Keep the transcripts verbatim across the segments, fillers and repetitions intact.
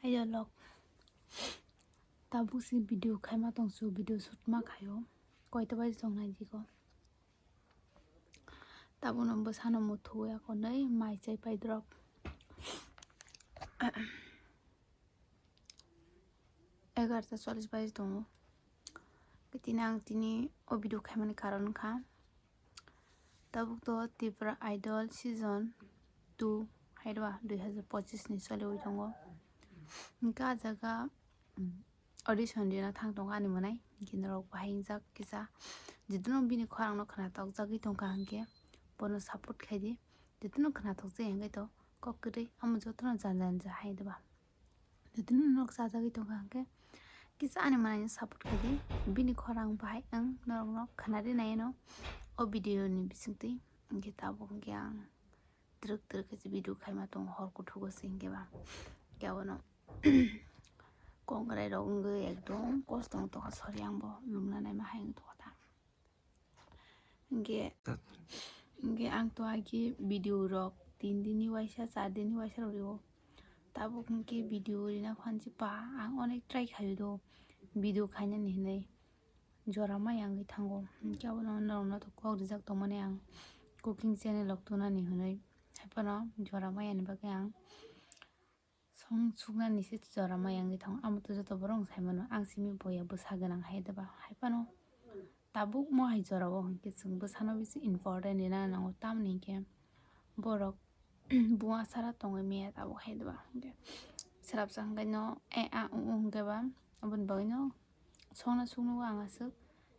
Ayo lok. Tabuk si video khaima tongsu, video shoot ma khayo. Koita baji tong nai diko. Tabuk no bwsano muthu ya konai mai chai pai drop. Egarta chollish baji tongo. Tini ang tini o video khaimani karon wngkha. Tabuk to Tripura Idol season two hai ba dui hazar pochis ni choliwi tongo. Hingke ah jaga, mm, audition rina thang tongo ani mwnai. Hingke norok bahai wngjak kisa. Jotono bini khorang no khna tokjagwi tongkha hingke bono support khaidi. Jotono khna tokjai hingke to kok kwrwi amo jotono janja janja hai diba. Jotono norok chajagwi tongkha hingke kisa ani mwnai no support khaidi. Bini khorang bahai ang norok no khna rinai no o video ni bisingtwi. Hingke tabuk hingke ang twrwk twrwk khe video khaima tongo hor kuthuk o se hingke ba. Hingke abono kongrai rok wngwi ekdom kosto wng tongkha sori ang bo lubna naima hai wng tongkha ta. Hingke, hingke ang to agi video rok tin din ni waisa, char din ni waisa rok rio. Tabuk hingke video rina phan si pa ang onek try khaio do video khainani hinui. Jora maya wngwi thango. Hingke abono norokno to kok rijak tongmani ang cooking channel rok tunani hinui. Haiphano jora maya ni bagwi ang song suknani se jora maya wngwi thango. Amo to joto borok wng sai mano ang simi boya bwsa gwnang hai diba. Haiphano tabuk mo hai jora o hingke chwng bwsano bisi important rina nango tamni hingke borok buma sara tongwi maya tabuk hai diba. Hingke swrapsa hingke no e a u u hingke ba aboni bagwi no songna sukngo ang aswk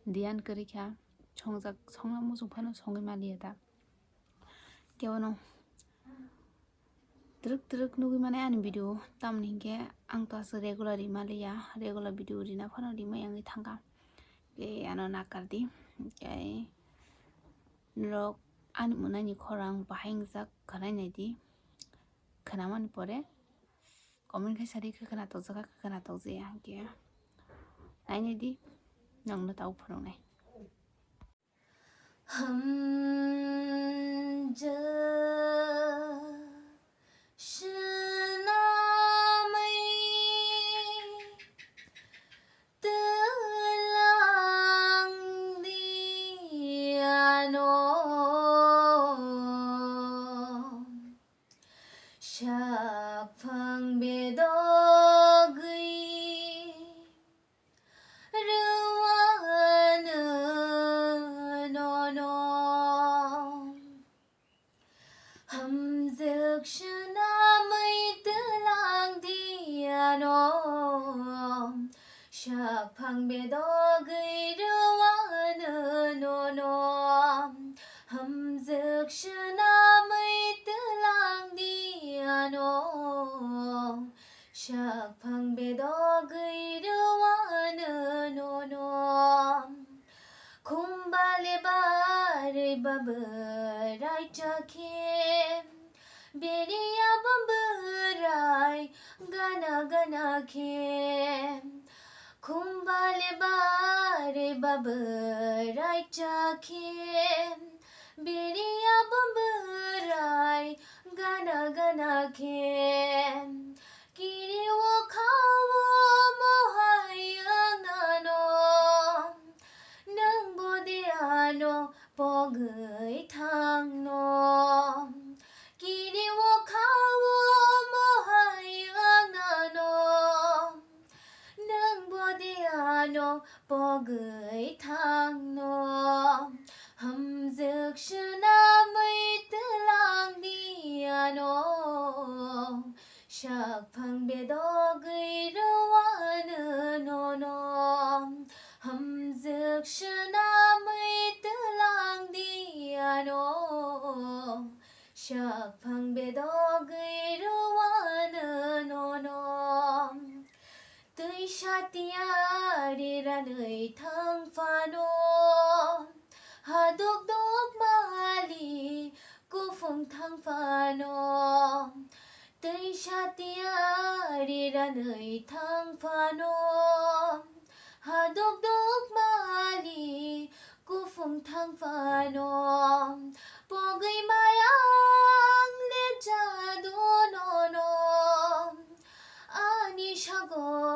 diyan kwrwi kha songjak songna muchung phano songwi maliya ta. Kebono twrwk twrwk nugwi mane ani video tamni hingke ang to aswk regular rima liya regular video rina phano rimai wngwi thangkha. Tei ano nakardi tei norok ani mwnani khorang bahai wngjak khwnai naidi. Khwnamani pore comment khe sadi khe khwna tokjak khe khwna tokjaya hwnkhe nainai di nokno tabuk phwrwngnai. Hamjwk swnamwi twlang di ano. Sakphang bedogwi rwano nono. Hamjwk swnamwi twlang di ano. Sakphang bedogwi rwano nono. Hamjwk swnamwi twlang di ano. Sakphang bedogwi rwano nono. Khumbale barwi babwrai chakhe. Bini abang bwrai gana gana khe. Khumbale barwi babwrai chakhe. Bini abang bwrai gana gana khe. Kiri o khao mohai ang nano. Nwng bodi ano pogwi thangno. Kiri o khao mohai ang nano. Nwng bodi ano pogwi thangno. Hamjwk swnamwi twlang di ano. Sakphang bedogwi rwano nono. Hamjwk swnamwi twlang di ano. Sakphang bedogwi rwano nono. Twisa tiyari ranwi thang phano. Haduk duk mali kuphung thang phano. Twisa tiyari ranwi thang phano. Haduk duk mali kuphung thang phano. Pogwi mayang le jadu nono. Ani